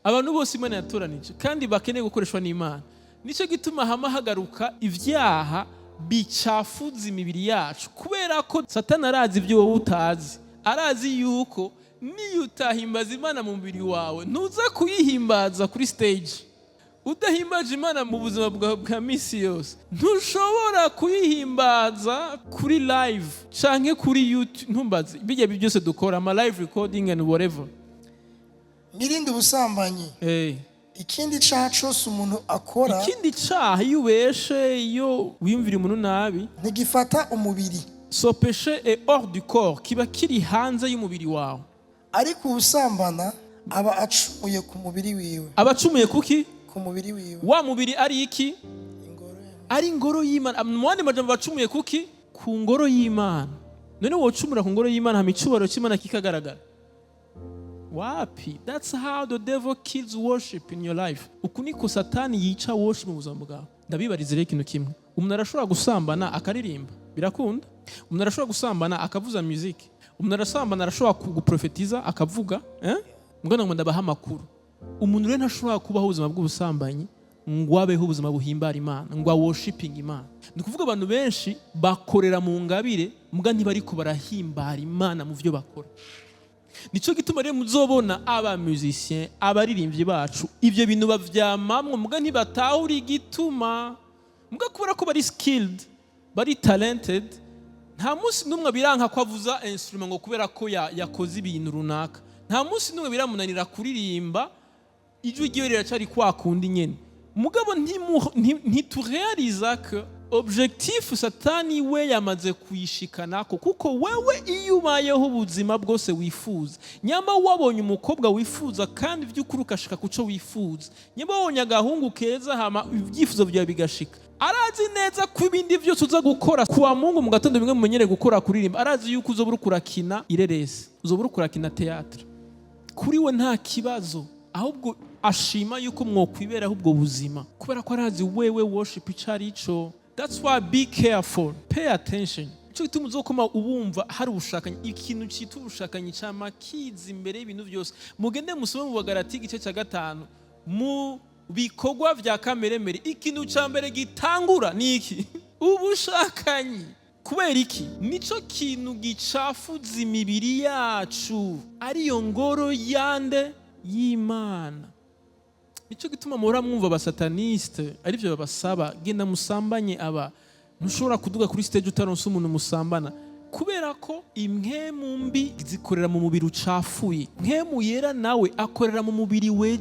Abantu bose Imana yatoranije kandi bakeneye gukoreshwa n'Imana. Nicyo gituma hama hagaruka ibyaha bicafuza imibiri yacu, kubera ko Satani arazi ibyo wowe utazi. Arazi yuko niyo utahimbaza Imana mu mubiri wawe, ntuza kuyihimbaza kuri stage. Udahimbaje Imana mu buzima bwawe bwa misi yose, ntushobora kuyihimbaza kuri live canke kuri YouTube. Ntumbaze bijya byose dukora, ama live recording and whatever. Mwirinde ubusambanyi. Ikindi caha cose umuntu akora, Ikindi caha, iyo ubeshe, iyo wiyumvira umuntu nabi, ntigifata umubiri. Ce péché est hors du corps, kiba kiri hanze y'umubiri wawe. Ariko uwusambana aba acumuye ku mubiri wiwe. Abacumuye kuki? Ku mubiri wiwe. Wa mubiri ari iki? Ingoro ya- Ari ingoro y'Imana. Mu yandi majambo, bacumuye kuki? Ku ngoro y'Imana. None wocumura ku ngoro y'Imana, hama icubahiro cy'Imana kikagaragara? Wapi. That's how the devil kills worship in your life. Uku niko Satani yica worship mu buzima bwawe. Ndabibariza rero ikintu kimwe: umuntu arashobora gusambana akaririmba? Birakunda? Umuntu arashobora gusambana akavuza music? Umuntu arasambana, arashobora guprofetiza, akavuga, eh? Mbona ngo ndabaha amakuru. Umuntu rero ntashobora kubaho ubuzima bw'ubusambanyi ngo abeho ubuzima buhimbara Imana, ngo aworshipinge Imana. Ni ukuvuga abantu benshi bakorera mu ngabire, mbwa ntibariko barahimbara Imana mu byo bakora. Nicyo gituma rero muzobona aba musicien, abaririmbyi bacu, ibyo bintu bavyamamwo, mbwa ntibatahura igituma. Mbwa kubera ko bari skilled, bari talented, nta munsi n'umwe biranka ko avuza instrument ngo kubera ko yakoze ibintu runaka. Nta munsi n'umwe biramunanira kuririmba, ijwi ryiwe riracari kwa kundi nyene. Mugabo ntiturealiza ko objectif Satani we yamaze kuyishikanako, kuko wewe iyo ubayeho ubuzima bwose wifuza, nyamba wabonye umukobwa wifuza kandi by'ukuri ukashika ku cyo wifuza, nyamba wabonye agahungu keza, hama ibyifuzo byawe bigashika, arazi neza ko ibindi byose uza gukora kuwa Mungu mu gatondo, bimwe mumenyere gukora, kuririmba, arazi yuko uzoba uriko urakina ireresi, uzoba uriko urakina théâtre. Kuri we nta kibazo, ahubwo ashima yuko mwokwiberaho ubwo buzima, kubera ko arazi wewe worship ico ari cyo. That's why be careful, pay attention. Ico gituma uzokoma ubumva hari ubushakanyi. Ikintu citwa ubushakanyi cama kiza imbere y'ibintu byose. Mugende musome mu Bagalati igice cya 5. Mu bikorwa vya kameremere, ikintu ca mbere gitangura ni iki? Ubushakanyi. Kubera iki? Nico kintu gicafuza imibiri yacu, ariyo ngoro yande? Y'Imana. Nicyo gituma muhora mwumva abasataniste aribyo babasaba: genda musambanye. Aba ntushobora kuduga kuri stage utaronse umuntu musambana, kubera ko impwemu mbi zikorera mu mubiri ucafuye. Mpwemu Yera nawe akorera mu mubiri we.